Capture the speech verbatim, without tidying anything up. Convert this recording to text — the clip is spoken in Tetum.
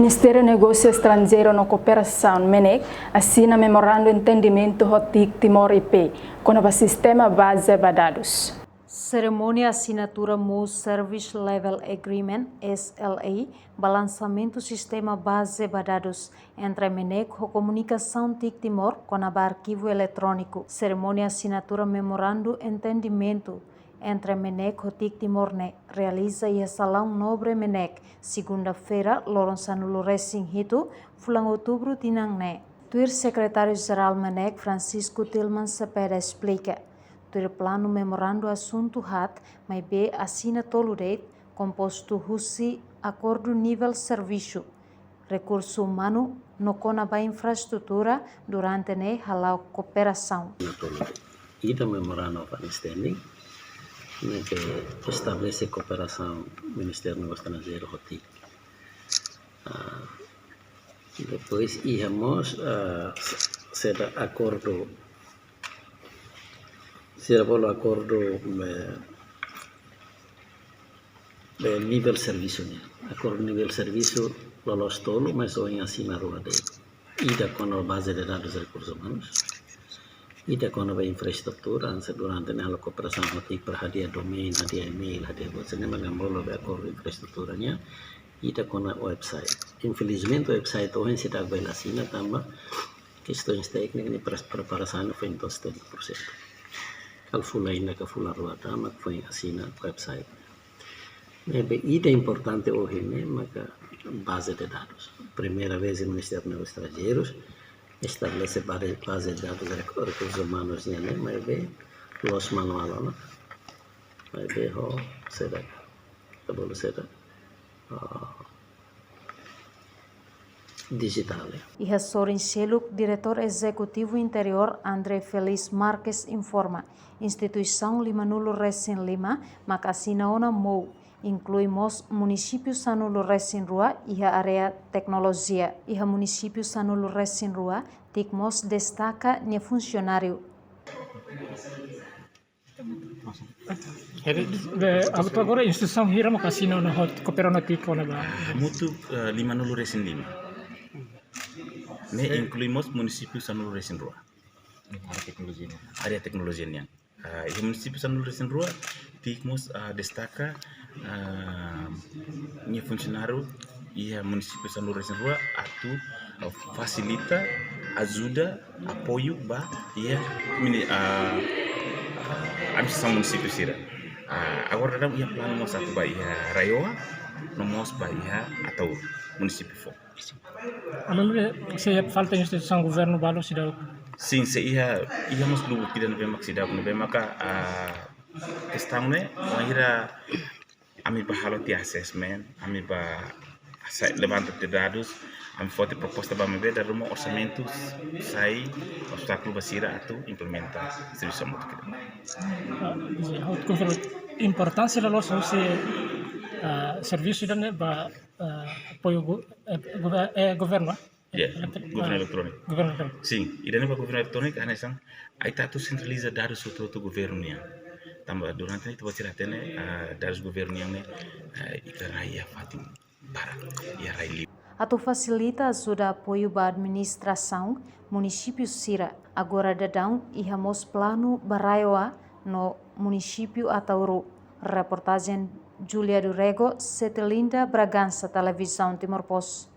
Ministériu Negósiu Estranjeiru no Kooperasaun, MENEK, asina memorandu entendimentu ho TIC Timor I P kona-ba sistema baze ba dadus. Serimónia asinatura mós Service Level Agreement, S L A, ba lansamentu sistema baze ba dadus entre MENEK ho Komunikasaun TIC Timor kona-ba arkivu eletróniku. Serimónia asinatura memorandu entendimentu entre MENEK ho TIC Timor ne'e realiza iha Salaun Nobre MENEK, segunda-feira, loron sanulu-resin-hitu, fulan outubru tinan ne'e. Tuir Sekretáriu Jerál MENEK, Francisco Tilman Cepeda, esplika, tuir planu memorandu asuntu haat, maibé asina tolu de'it, kompostu husi akordu nivel servisu, rekursu umanu no kona-ba infraestrutura, durante ne'e hala'o kooperasaun. Ida, Memorandum of Understanding, ne'ebé estabelese kooperasaun Ministériu Negósiu Estranjeiru ho TIC. Ah, depois iha mós, ah, se-, saida, akordu, sira bolu akordu, eh, eh, nivel servisu nian. Akordu nivel servisu loloos tolu, mas ohin asina rua de'it. Ida kona-ba baze de dadus rekursus umanus, ida kona-ba infraestrutura, hanesan durante ne'e halo kooperasaun ho TIC para hadi'a domain, hadi'a email, hadi'a buat sira-ne'e, mak ami bolu be akordu infraestrutura nian. Ida kona-ba website. Infelizmente website ohin seidauk bele asina tanba kestaun téknika nian, pre-, preparasaun foin to'o setenta por cento. Kalkula ainda ka fulan rua tan mak foin asina website. Ne'ebé ida importante ohin ne'e maka baze de dadus. Primeira vez Ministériu Negósius Estranjeirus estabelese baze, baze de dadus rek-, rekursus umanus nian ne'e, maibé loloos manuál ona. Maibé ho saida, ita bolu saida, ah, dijitál, eh. Iha sorin seluk, Diretór Ezekutivu Interiór André Feliz Marques informa, instituisaun limanulu-resin-lima mak asina ona MoU, inklui mós munisípiu sanulu-resin-rua iha área teknolojia. Iha munisípiu sanulu-resin-rua, TIC mós destaka nia funsionáriu. Jadi, be, atu agora instituisaun hira mak asina ona hodi koopera ho TIC kona-ba? Ah, hamutuk, eh, limanulu-resin-lima. Ne'e inklui mós munisípiu sanulu-resin-rua. Área teknolojia nian. Área teknolojia nian. Ah, iha munisípiu sanulu-resin-rua, TIC mós, ah, destaka, ah, nia funsionáriu iha munisípiu sanulu-resin-rua atu, ah, fasilita, ajuda, apoiu ba iha mini-, ah, ah, administrasaun munisípiu sira. Ah, agora daudaun iha planu mós atu ba iha RAEOA, no mós ba iha Ataúro, munisípiu foun. Além de, se falta instituisaun governu balu seidauk? Sin, sei iha, iha mós lubuk ida ne'ebé mak seidauk, ne'ebé maka, ah, kestaun ne'e, wainhira ami bá halo tiha assessment, ami bá sai levanta tiha dadus, ami foti proposta ba maibé dala ruma orsamentu sai obstákulu ba sira atu implementa servisu hamutuk ida. Ah, ha'u konfirma importánsia loloos husi, ah, servisu ida-ne'e ba, ah, apoiu go-, eh, gover-, eh, governu, eh? Ya, governu eletróniku. Governu eletróniku. Sin, ida-ne'e ba governu eletróniku, hanesan, ita atu sentraliza dadus hotu-hotu governu nian. Tanba durante ne'e ita-boot sira hatene, ah, dadus governu nian ne'e, ah, ita rai iha fatin barak, iha rai liur. Atu fasilita ajuda apoiu ba administrasaun munisípiu sira, agora daudaun iha mós planu ba RAEOA no munisípiu Ataúro. Reportajen Julia do Rego, Cetelinda Bragança, Televizaun Timor Post.